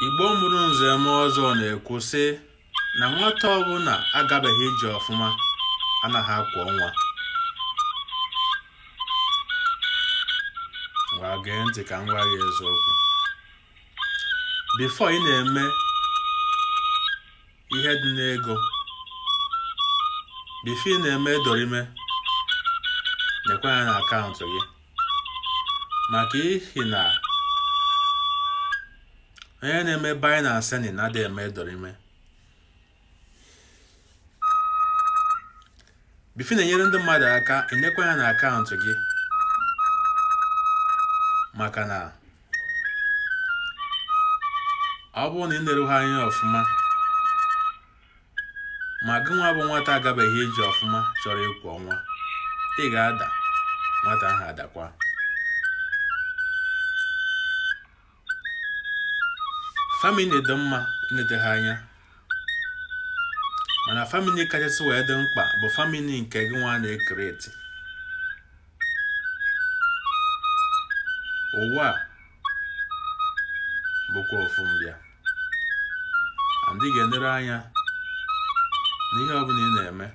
Igbo mụrụ nze mụọ ọzọ na-ekwu sị na nwata ọbụla agabeghị ije ọfụma anaghị akwọ nwa. Ngwa gee ntị ka m gwa gị eziokwu. Before ị na-eme ihe dị n'ego, before ị na-eme dorime, nekwa anya na akaụntụ gị, maka ihi na onye na-eme buying and selling adịghị eme dorime. Before ị na-enyere ndị mmadụ aka, enekwa anya na akaụntụ gị, maka na ọ bụrụ na ị na-erughị anya ọfụma, ma gị nwa bụ nwata agabeghị ije ọfụma chọrọ ịkwọ nwa, ị ga-ada, nwata ahụ adakwa. Family dị mma inete ha anya, mana family kachasị wee dị mkpa bụ family nke gị nwa na-ecreate. Ụwa a bụkwa ofu mbịa, and ị ga-enere anya n'ihe ọbụla ị na-eme,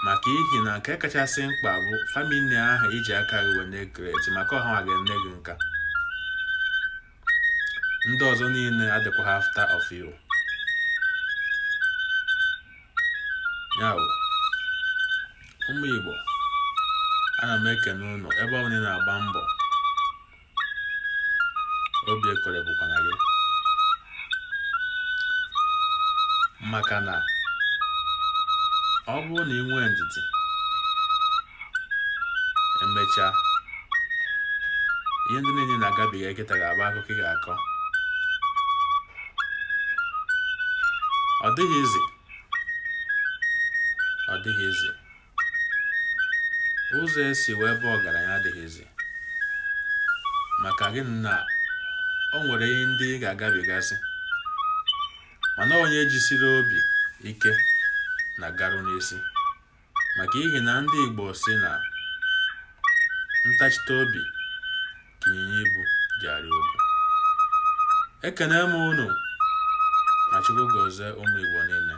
maka ihi na nke kachasị mkpa bụ family ahụ iji aka gị wee na-ecreate, maka ọ ha nwa ga-ene gị nka. Ndị ọzọ niile adịkwa ha after of you. Ya bụ, ụmụ Igbo, ana m ekene unu ebe ọ bụla ị na-agba mbọ, obi ekoropụkwana gị, maka na ọ bụrụ na ị nwee ndidi, emechaa ihe ndị niile na-agabiga kịta ga-abụ akụkọ ị ga-akọ. Ọ dịghị easy, ọ dịghị easy. Ụzọ esi wee bụ ọgaranya adịghị easy, maka gịnị? Na o nwere ihe ndị ị ga-agabigasị, mana onye jisiri obi ike na garụ n'isi, maka ihi na ndị Igbo si na ntachite obi ka ịnyịnya ibu ji arị ugwu. Ekene m unu, na Chukwu gozie ụmụ Igbo niile.